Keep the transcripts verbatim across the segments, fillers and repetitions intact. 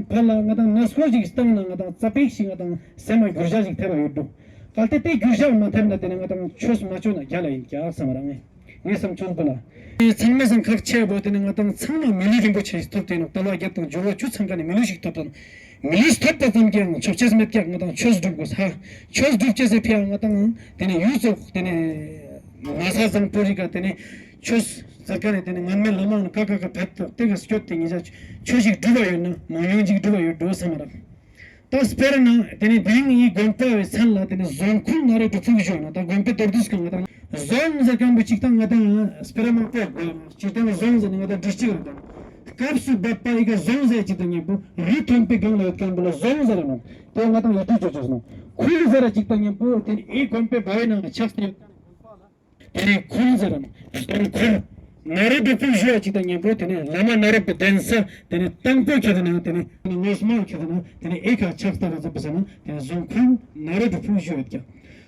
ཕར་ལ་ང་དང་ན་སོ་ཞིག་བཏང་ན་ང་དང་རྩ་པིག་ཞིག་ང་དང་སེམས་མ་འགྱུར་བ་ཞིག་ཐེབས་པ་ཡོད་འགྲོ། གལ་ཏེ་དེ་འགྱུར་བ་མ་ཐེབས་ན་དེ་ནི་ང་དང་ཆོས་མ་བཅོས་ན་རྒྱལ་ལ་ཡིན་ཀྱག་བསམ་རང་ངས་ངས་བསམ་ཚུལ་པ་ལ། ཚང་མས་སང་ཁག་ཆེ་བོ་དེ་ནི་ང་དང་ཚང་མ་མི་ལུས་རིན་པོ་ཆེ་ཞིག་ཐོབ་དེ་ནོ་དལ་བ་བརྒྱད་དང་འབྱོར་བ་བཅུ་ཚང་ཀ་ནས་མི་ལུས་ཞིག་ཐོབ་དང་། མི་ལུས་ཐོབ་པ་ཙམ་གྱིས་ཡང་ཆོག་ཆེས་མེད་ཀྱག་ང་དང་ཆོས་སྒྲུབ་དགོས་ས། ཆོས་སྒྲུབ་ཅེས་སི་ཕི་ཡ་ང་དང་དེ་ནི་ཡུལ་ཙོག་དེ་ནི་ན་ས་བཟང་པོ་རིག་ག་དེ་ནི་ཆོས་ཟེར་ཀ་ནས་དེ་ནི་ངན་མེད་ལ་མང་ན་ཀ་ཀ་ཀ་བེད་ཐོག་དེ་ག་སྐྱོད་དེ་ཉིན་ཆ་ཆོས་ཤིག་སྒྲུབ་པ་ཡོད་ན་མང་ཉུང་ཅིག་སྒྲུབ་པ་ཡོད་འགྲོ་བསམ་མ་རག་ད་སྤེར་ན་དེ་ནི་དེ་རིང་ངི་དགོན་པ་བའི་མཚན་ལ་དེ་ནི་རྫོང་ཁུལ་ན་རོ་གྲུབ་ཕུག་ཞོན་ན་ད་དགོན་པའི་མདོར་བསྡུས་ཀྱང་ང་དང་རྫོང་ཟེར་མཁན་པོ་གཅིག་དང་ང་དང་སྤེར་མ་པོ་དགོས་ན་སྤྱིར་བཏང་རྫོང་ཟེར་ནི་ང་དང་འདྲི་གཅིག་རེད་དང་སྐབས་སུ་བབ་པ་ཨི་ཀ་རྫོང་ཟེར་གཅིག་དང་མཉམ་པོ་རི་མཐོན་པོའི་སྒང་ལ་ཡོད་མཁན་པོ་ལ་རྫོང་ཟེར་ར་ནོ། དེ་ང་དང་ཡུལ་དུས་ཆོས་ཆོས་སོང་ཁུལ་ཟེར་ར་གཅིག་དང་མཉམ་པོ་དེ་ནི་ཨི་དགོན་པའི་བ་བའི་ནང་ལ་ཆགས་ཏེ་ཡོད་མཁན་དེ་ནི་ཁུལ་ཟེར་ར་ནོ། རྫོང་ཁུལ། ན་རོ་གྲུབ་ཕུག་ཞུ་བ་གཅིག་དང་མཉམ་པོ་དེ་ནི་བླ་མ་ནཱ་རོ་པའི་གདན་ས་དེ་ནི་དང་པོ་ཁྱེར་ན་དེ་ནི་ངོས་མ་ཁྱེར་ན་དེ་ནི་ཨེ་ཁ་ཆགས་ལྟ་ར་ཟེར་བ་ཟེར་ན་དེ་ནི་རྫོང་ཁུལ་ན་རོ་གྲུབ་ཕུག་ཞུ་བ་ཀྱང་།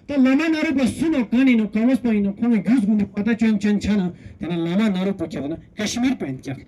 ད་བླ་མ་ནཱ་རོ་པ་སུ་ནོ་གང་ནི་ནོ་གང་བོ་སྤང་ཡིན་ནོ་ཁོང་གི་རྒྱུད་སྒོ་ནས་པ་ད་ཅོན་ཅོན་ཆ་ན་དེ་ནི་བླ་མ་ནཱ་རོ་པ་ཁྱེར་ན་ཀ་ཤི་མིར་པ་ཡིན་ཀྱང་།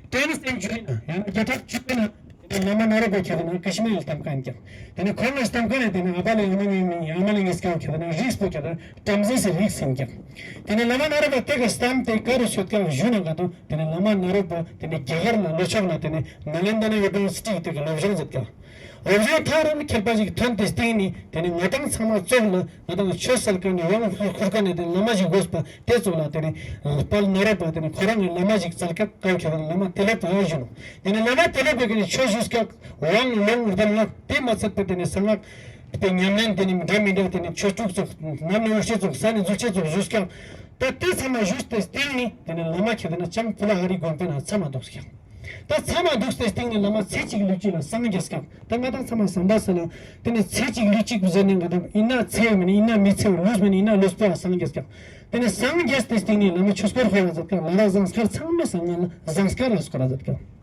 དེ་ནི་སེམས་རྒྱུད་ན་ཡང་ན་རྒྱ་ཐག་ཆུ་པེ་ན་དེ་ནི་བླ་མ་ནཱ་རོ་པ་ཁྱེར་ན་ཀ་ཤི་མིར་ལ་གཏམ་ཀ་ཡིན་ཀྱང་། དེ་ནི་ཁོང་ལ་གཏམ་ཀ་ནས་དེ་ནི་ཨ་པ་ལ་ཡང་ན་ངའི་མིང་ཨ་མ་ལ་ངའི་སྐལ་བ་ཁྱེར་ན་རིགས་པོ་ཁྱེར་ན་བྲམ་ཟེ་སི་རིགས་ཡིན་ཀྱང་། དེ་ནི་བླ་མ་ནཱ་རོ་པ་དེ་ག་གཏམ་དེ་ཀ་རུ་ཤོད་ཀྱང་ཞུ་ན་ག་དུ་དེ་ནི་བླ་མ་ནཱ་རོ་པ་དེ་ནི་རྒྱ་གར་ལ་ལོ་ཆོག་ན་དེ་ནི་ནཱ་ལེནྡྲ་ན་ཡོད་པའི་སི་ཊི་དེ་ག་ལོ་བཞང་མཛད་ཀྱང་། འོ་བཟོ་ཐག་རིང་མཁས་པ་ཞིག་ཐོན་ཏེ་སྟེང་ནས་དེ་ནི་ང་དང་ཚང་མ་ཙོག་ལ་ང་དང་ཆོས་སལ་མཁན་ནི་ཡང་ཁུར་མཁན་ནི་དེ་བླ་མ་ཞིག་དགོས་པ་དེ་ཙོག་ལ་དེ་ནི་དཔལ་ནཱ་རོ་པ་དེ་ནི་ཁོ་རང་གི་བླ་མ་ཞིག་སལ་སྐབས་ཀ་ཁྱེད་རང་བླ་མ་དེ་ལེགས་པ་ཡང་བཞིན་ནོ། དེ་ནི་བླ་མ་དེ་ལེགས་པ་གི་ནི་ཆོས་ཞུས་སྐབས་དབང་ལུང་གདམས་ངག་དེ་མ་ཚད་པ་དེ་ནི་གསང་སྔགས་དེ་ཉམས་ལེན་དེ་ནི་འདྲ་མི་འདྲ་དེ་ནི་ཆོས་དྲུག་ཙོག་ནམ་ནི་འོ་ཤེས་ཙོག་ས་ནི་འཛུགས་ཆེ་ཙོག་ཞུས་སྐབས་ད་དེ་ཚང་མ་ཞུས་ཏེ་སྟེང་ནས་དེ་ནི་བླ་མ་ཁྱེད་དེ་ན་ཅང་ཕུ་ལ་ཧ་རི་དགོན་པའི་ནང་ཚང་མ་འདུག་སྐྱབས། ད་ཚང་མ་འདུག་སྟེ་སྟེང་ནས་བླ་མ་ཚེ་གཅིག་ལུས་གཅིག་ལ་སངས་རྒྱས་སྐབས། ད་ང་དང་ཚང་མ་བསམ་པ་ཟེར་ན་དེ་ནས་ཚེ་གཅིག་ལུས་གཅིག་ཟེར་ནས་ང་དང་ཡིན་ན་ཚེ་ཡོད་མིན་ཡིན་ན་མི་ཚེ་ལུས་མིན་ཡིན་ན་ལུས་པ་སངས་རྒྱས་སྐབས། དེ་ནས་སངས་རྒྱས་ཏེ་སྟེང་ནས་བླ་མ་ཆོས་འཁོར་ཧོ་ར་མཛད་སྐབས་ལ་ལ་ཟངས་དཀར་ཚང་མས་སང་ང་ལ་ཟངས་དཀར་ར་སྐོར་ར་མཛད་སྐབས།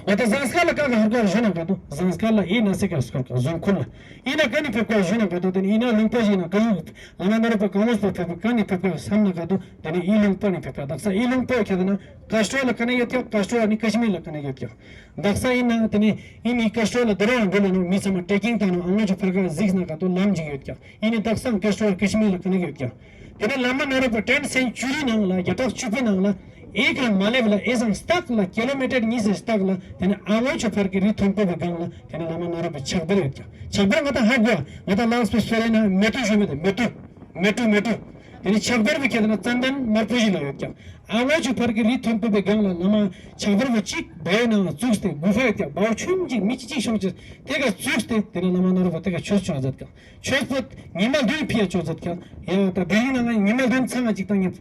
འོ་ད་ཟངས་དཀར་ལ་ཀ་ག་ཧར་ཀ་ཞུ་ན་ག་དུ་ཟངས་དཀར་ལ་ཨི་ན་སེ་ཀ་སྐོར་ཀ་རྫོང་ཁུལ་ལ་ཨི་ན་ཀ་ནི་ཕེབས་ཀ་ཞུ་ན་ག་དུ་དེ་ནས་ཨི་ན་ལུང་པ་ཞིག་ན་ཀ་ཡུག་ཨ་ན་ན་ར་པ་གང་བོ་སྤ་ཕེབས་ཀ་ནི་ཕེབས་ཀ་བསམ་ན་ག་དུ་དེ་ནས་ཨི་ལུང་པ་ནི་ཕེབས་ཀ་དག་ས་ཨི་ལུང་པ་ཁྱེད་ན། ཀ་སི་ཊོ་ལ་ཀ་ན་ཡོད་ཀྱང་ཀ་སི་ཊོ་ནི་ཀ་ཤི་མིར་ལ་ཀ་ན་ཡོད་ཀྱང་། དག་ས་ཡིན་ན་དེ་ནི་ཡིན་ནི་ཀ་སི་ཊོ་ལ་དེ་རང་འགྲོ་ལ་ནོ་མི་ཚང་མ་ཊེ་ཀིང་བཏང་ནོ་ཨ་ངོ་ཆོ་ཕར་ཁ་གཟིགས་ན་ག་དོ་ལམ་ཅིག་ཡོད་ཀྱང་ཡིན་ནི་དག་ས་ཀ་སི་ཊོ་ཀ་ཤི་མིར་ལ་ཀ་ན་ཡོད་ཀྱང་། དེ་ནི་བླ་མ་ནཱ་རོ་པ་ཊེན་སེན་ཅུ་རི་ནང་ལ་བརྒྱ་ཕྲག་བཅུ་པའི་ནང་ལ་ཨེ་ཀ་མ་ལེབ་ལ་ཨེ་ཟང་སྟག་ལ་ཀི་ལོ་མི་ཊར་གཉིས་སེ་སྟག་ལ་དེ་ནི་ཨ་ངོ་ཆོ་ཕར་གི་རི་མཐོན་པོ་བའི་སྒང་ལ་དེ་ནི་བླ་མ་ནཱ་རོ་པའི་ཕྱག་དར་ཡོད་ཀྱང་ཕྱག་དར་ང་དང་ཧ་གོ་ང་དང་ལགས་སྤེ་སོ་རེ་ན་མེ་ཏུ་ཞུ་མེ་དེ་མེ་ཏུ་མེ་ཏུ་མེ་ཏུ། དེ་ནི་ཕྱག་དར་བའི་ཁྱེད་ན་ཙན་དན་དམར་པོ་ཞིག་ལ་ཡོད་ཀྱང་། ཨ་ལོ་ཆུ་ཕར་གྱི་རི་མཐོན་པོ་པའི་སྒང་ལ་བླ་མ་ཕྱག་དར་བ་གཅིག་བའི་ནང་བཙུགས་ཏེ་དགུ་ཕ་ཡོད་ཀྱང་བའོ་ཆུན་གཅིག་མི་གཅིག་ཤོང་ཅིག་དེ་ག་བཙུགས་ཏེ་དེ་ནི་བླ་མ་ནཱ་རོ་པ་དེ་ག་ཆོས་ཆོས་མཛད་ཀྱང་ཆོས་པོ་ཉི་མ་བདུན་ཕི་ཡ་ཆོས་མཛད་ཀྱང་ཡང་ད་བེ་རིང་ནང་ང་ཉི་མ་བདུན་ཚང་ང་གཅིག་དང་ཉིན་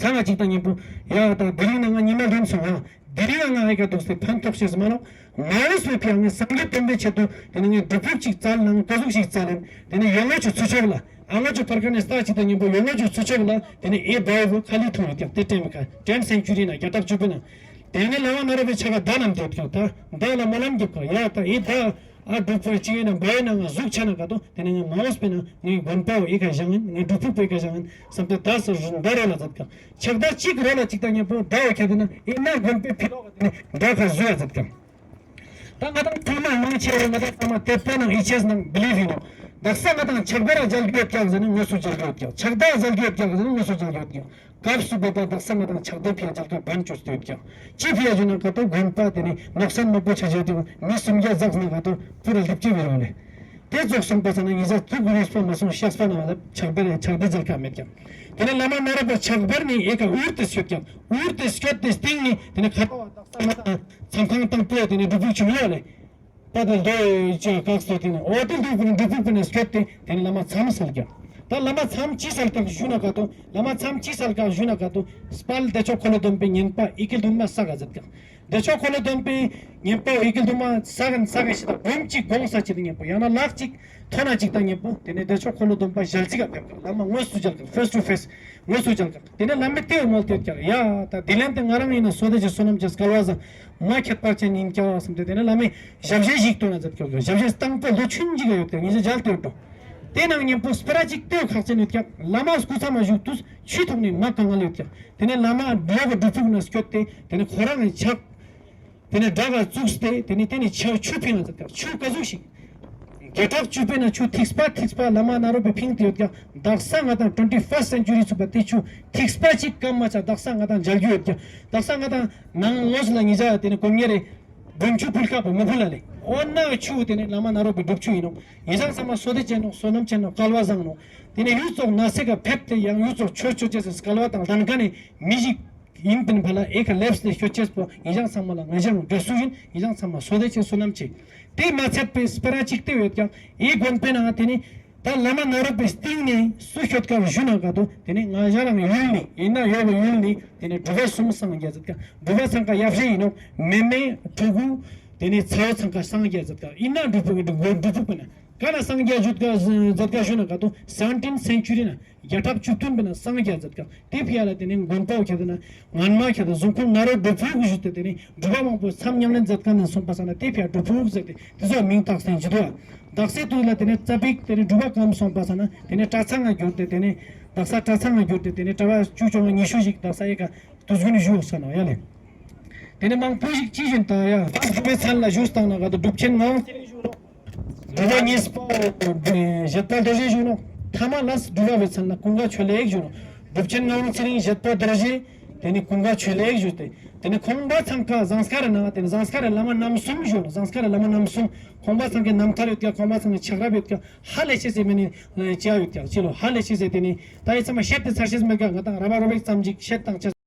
ཚང་ང་གཅིག་དང་ཉིན་པོ་ཡང་ད་བེ་རིང་ནང་ང་ཉི་མ་བདུན་སོང་ང་། དེ་རིང་ང་ཨེ་ཀ་འདུག་སྟེ་ཕན་ཐོགས་ཤེས་མ་ལོག་ང་ལ་སོས་ཕི་ཡ་ངས་སངས་རྒྱས་བསྟན་པའི་ཆེད་དུ་དེ་ནི་ངས་སྒྲུབ་ཕུག་ཅིག་བཙལ་ནང་ཀ་ཟུག་ཞིག་བཙལ་ལེན་དེ་ནི་ཡོ་ལོ་ཆུ་ཚུ་ཆོག་ལ། ཨ་ང་ཆོ་ཕར་ཁ་ནས་ས་ཅི་དང་མཉམ་པོ་ཡོ་ང་ཆོ་ཚུ་ཆོག་ལ་དེ་ནས་ཨེ་བའི་བུ་ཁ་ལི་ཐུང་ཡོད་ཀྱང་དེ་དྲན་མི་ཁ་དྲན་སེང་ཆུ་རི་ན་རྒྱ་ཐག་ཆུ་པི་ན། དེ་ནས་ལ་བ་ན་ར་བའི་ཆ་ག་ད་ནམ་དེ་ཐོག་ད་ད་ལ་མ་ལམ་རྒྱབ་ཁ་ཡ་ད་ཨེ་ད་ཨ་སྒྲུབ་ཕུག་ཅི་ཡོད་ན་བའི་ན་ང་ཟུག་ཆ་ན་ག་དོ་དེ་ནས་ང་མ་འོས་པེ་ན་ངའི་དགོན་པའོ་ཨེ་ཁ་བཞང་ཡིན་ངའི་སྒྲུབ་ཕུག་པོ་ཨེ་ཁ་བཞང་ཡིན་བསམ་སྟེ་ད་ས་རུ་ད་རོ་ལ་མཛད་ཀྱང་ཆག་ད་གཅིག་རོ་ལ་གཅིག་ད་མཉམ་པོ་ད་འོ་ཁ་དེ་ན་ཨེ་ན་དགོན་པའི་ཕི་ལོག་ག་དེ་ནས་ད་ཁ་ཟུ་ཡ་མཛད་ཀྱང་། ད་ང་དང་ཚང་མ་མང་ཆེ་བ་ང་དང་ཚང་མ་དད་པ་ནང་ཡིད་ཆེས་ནང་བི་ལིབ་ཡིན་ནོ། དག་ས་ང་དང་ཕྱག་དར་མཇལ་རྒྱུ་ཡོད་ཀྱག་ཟེར་ན་དངོས་སུ་མཇལ་རྒྱུ་ཡོད་ཀྱག་ཕྱག་དར་མཇལ་རྒྱུ་ཡོད་ཀྱག་ཟེར་ན་དངོས་སུ་མཇལ་རྒྱུ་ཡོད་ཀྱག་སྐབས་སུ་བབ་པ་དག་ས་ང་དང་ཕྱག་དར་ཕི་ཡ་མཇལ་ཀ་བན་བཅོས་ཏེ་ཡོད་ཀྱག་ཅི་ཕི་ཡ་ཞུ་ན་ཀ་ཏོ་དགོན་པ་དེ་ནི་ནོག་སན་མ་པོ་ཆ་ཆ་དེ་མི་སུམ་བརྒྱ་ཟག་ན་ཀ་ཏོ་པུ་ར་ལིབ་ཅི་བི་རོ་ལེ། དེ་རྫོགས་སོང་པ་ས་ན་ཡིན་ས་ཐུག་རེས་པ་མ་སོང་ཤག་པ་ན་ལ་ཕྱག་དར་ཕྱག་དར་མཇལ་ཀ་མེད་ཀྱག་དེ་ནི་བླ་མ་ན་ར་པ་ཕྱག་དར་ནི་ཨེ་ཀ་འུར་དེ་ཤོད་ཀྱག་འུར་དེ་ཤོད་དེ་སྟེང་ནི་དེ་ནི་ཁ་ཏོ་བ་དག་ས་ང་དང་མཚམས་ཁང་དང་པོ་དེ་ནས་སྒྲུབ་ཕུག་ཆུང་ཡོད་ལེ། པ་དང་རྡོ་ཡི་ཅག་ཁག་སོ་དེ་ནས་འོ་དེ་སྒྲུབ་ཕུག་སྒྲུབ་ཕུག་པ་ནས་སྐྱོད་དེ་དེ་ནས་བླ་མ་མཚམས་སལ་ཀྱག་ད་བླ་མ་མཚམས་ཅི་སལ་ཀྱག་ཞུ་ན་ག་དོ་བླ་མ་མཚམས་ཅི་སལ་ཀྱག་ཞུ་ན་ག་དོ་སྤལ་བདེ་མཆོག་འཁོར་ལོ་སྡོམ་པའི་བསྙེན་པ་ཨི་ཀིལ་དུ་མ་ས་ག་ཟེར་ཀྱག་བདེ་མཆོག་འཁོར་ལོ་སྡོམ་པའི་བསྙེན་པ་ཨི་ཀིལ་དུ་མ་ས་ག་ས་ག་ཞིག་དང་སྒོམ་གཅིག་དགོངས་ས་ཅི་དང་མཉམ་པོ་ཡང་ན་ལག་གཅིག་ཐོ་ན་གཅིག་དང་མཉམ་པོ་དེ་ནས་བདེ་མཆོག་འཁོར་ལོ་སྡོམ་པ་ཞལ་གཅིག་ག་ཕེབས་ཀྱག་བླ་མ་དངོས་སུ་མཇལ་ཀྱག face to face དངོས་སུ་མཇལ་ཀྱག་དེ་ནས་བླ་མས་དེའུ་མོལ་ཏེ་ཀྱག་ཡ་ད་དེ་ལན་དེ་ང་རང་ཡིན་ན་སོ་དེ་ཅི་བསོད་ནམས་ཀྱི་སྐལ་བ་བཟང་མ་ཁྱད་པར་ཅན་ཡིན་ཀྱག་བསམ་སྟེ་དེ་ནས་བླ་མས་ཞབས་ཞུ་ཞིག་བཏོན་ན་མཛད་ཀྱག་ཞབས་ཞུ་སྟངས་པ་ལོ་ཆུན་ཅིག་ཡོད་དེ་ཉིན་ཞག་མཇལ་ཏེ་འགྲོ། དེ་ནང་མཉམ་པོ་སྤེ་ར་ཅིག་དེའུ་ཁག་ཅན་ཡོད་ཀྱག་བླ་མ་སྐུ་ཚང་མ་བཞུགས་དུས་ཆུ་ཐོག་ནས་མ་གང་ང་ལ་ཡོད་ཀྱག་དེ་ནས་བླ་མ་འདྲེ་བ་སྒྲུབ་ཕུག་ན་སྐྱོད་དེ་དེ་ནས་ཁོ་རང་ངི་ཕྱག་དེ་ནས་སྒྲ་ག་བཙུགས་ཏེ་དེ་ནས་དེ་ནས་ཆུ་ཆུ་ཕིང་ལ་ཟེར་ཀྱང་ཆུ་ག་ཟུག་ཞིག་བརྒྱ་ཕྲག་བཅུ་པའི་ནང་ཆུ་ཐིགས་པ་ཐིགས་པ་བླ་མ་ནཱ་རོ་པའི་ཕིང་དེ་ཡོད་ཀྱང་དག་ས་ང་དང་twenty first century ཚུགས་པ་དེ་ཆུ་ཐིགས་པ་གཅིག་སྐམ་མ་ཆགས་དག་ས་ང་དང་མཇལ་རྒྱུ་ཡོད་ཀྱང་དག་ས་ང་དང་ནང་ལོགས་ལ་ཉི་ཆ་དེ་ནས་དགོན་གཉེར་རེ་དགོན་ཆུ་ཕུལ་ཁ་པོ་མི་ཕུལ་ལ་ལེ། འོ་ན་ཆུ་དེ་ནས་བླ་མ་ནཱ་རོ་པའི་སྒྲུབ་ཆུ་ཡིན་ནོ། ཡིན་ཙང་ཚང་མ་བསོད་བདེ་ཅན་ནོ་བསོད་ནམས་ཅན་ནོ་སྐལ་བ་བཟང་ནོ། དེ་ནས་ཡུལ་ཙོག་ན་སེ་ག་ཕེབས་ཏེ་ཡང་ཡུལ་ཙོག་ཆོས་ཆོས་ཅེས་སྐལ་བ་དང་ལྡན་ཁ་ནས་མི་ཞིག་ཡིན་པིན་ཕ་ལ་ཨེ་ཁ་ལེབས་ཏེ་ཤོད་ཅེས་པོ་ཡིན་ཞང་ཚང་མ་ལ་ང་ཞང་འདྲ་སུ་ཡིན་ཡིན་ཞང་ཚང་མ་སོ་དེ་ཆེ་སོ་ནམ་ཆེ། དེ་མ་ཚད་པའི་སྤེ་ར་གཅིག་ལྟེ་ཡོད་ཀྱང་ཨེ་དགོན་པའི་ནང་དེ་ནི་ད་བླ་མ་ནཱ་རོ་པའི་སྟེང་ནས་སུ་ཤོད་ཀ་བཞུ་ན་ག་དོ་དེ་ནི་ང་ཞ་རང་ཡུལ་ནི་ཡིན་ན་ཡོད་པའི་ཡུལ་ནི་དེ་ནི་སྒྲུབ་པ་གསུམ་སངས་རྒྱས་མཛད་ཀ་སྒྲུབ་པ་ཚང་ཀ་ཡབ་རྗེ་ཡིན་ནོ་མེ་མེ་ཕྲུ་གུ་དེ་ནི་ཚ་བོ་ཚང་ཀ་སངས་རྒྱས་མཛད་ཀ་ཡིན་ན་སྒྲུབ་ཕུག་སྒྲུབ་ཕུག་པ་ན། ག་ན་སངས་རྒྱས་བཞུགས་ཀ་མཛད་ཀ་ཞུ་ན་ག་དོ་seventeen century ན་བརྒྱ་ཕྲག་བཅུ་བདུན་པ་ན་སངས་རྒྱས་མཛད་ཀ་དེ་ཕི་ཡ་ལ་དེ་ནས་མགོན་པོ་ཁྱེད་དེ་ན་ངན་མ་ཁྱེད་དེ་གཟུགས་ཁུངས་ནཱ་རོ་སྒྲུབ་ཕུག་གི་བཞུགས་ཏེ་དེ་ནས་སྒྲུབ་པ་མང་པོ་མཚམས་ཉམས་ལེན་མཛད་ཀ་ནས་སོང་པ་ས་ན་དེ་ཕི་ཡ་སྒྲུབ་ཕུག་ཟེར་ཏེ་དེ་ཚོ་མིང་བཏགས་སེ་འཇི་དུ་ཡ་དག་སེ་དུས་ལ་དེ་ནས་རྩ་པིག་དེ་ནས་སྒྲུབ་པ་གམ་སོང་པ་ས་ན་དེ་ནས་གྲྭ་ཚང་ང་གྱུར་ཏེ་དེ་ནས་དག་ས་གྲྭ་ཚང་ང་གྱུར་ཏེ་དེ་ནས་གྲྭ་བ་བཅུ་བཅོ་ལྔ་ཉི་ཤུ་ཞིག་དག་ས་ཡེ་ཀ་དུས་རྒྱུན་བཞུགས་ས་ན་ཡ་ལེ། དེ་ནས་མང་པོ་ཞིག་ཅི་བཞིན་དང་ཡ་སྒྲུབ་པའི་མཚན་ལ་བཞུགས་སྟངས་ན་ག་དུ་སྒྲུབ་ཆེན་ངག་དབང་ཚེ་རིང་བཞུགས་རོགས། སྒྲུབ་པ་གཉིས་པོ་བཞེད་པ་རྡོ་རྗེ་བཞུགས་རོགས། ཐ་མ་ལ་སྒྲུབ་པ་བའི་མཚན་ལ་ཀུན་དགའ་ཆོས་ལེགས་བཞུགས་རོགས། སྒྲུབ་ཆེན་ངག་དབང་ཚེ་རིང་བཞེད་པ་རྡོ་རྗེ་དེ་ནི་ཀུན་དགའ་ཆོས་ལེགས་བཞུགས་ཏེ་དེ་ནི་ཁོང་པ་ཚང་ཀ་ཟངས་དཀར་ནང་དེ་ནི་ཟངས་དཀར་བླ་མ་རྣམ་གསུམ་བཞུགས་རོགས། ཟངས་དཀར་བླ་མ་རྣམ་གསུམ་ཁོང་པ་ཚང་ཀའི་རྣམ་ཐར་ཡོད་ཀ་ཁོང་པ་ཚང་ཀའི་ཆགས་རབས་ཡོད་ཀ་ཧ་ལས་ཆེ་ཟེར་མེད་ནི་ཅི་ཡ་ཡོད་ཀ་ཅི་ལོ་ཧ་ལས་ཆེ་ཟེར་དེ་ནི་ད་ཡི་ཚང་མ་བཤད་དེ་ཚར་ཤེས་མེད་ཀ་ང་དང་ར་བ་རོ་བེག་ཙམ་ཅིག་བཤད་དང་ཆ།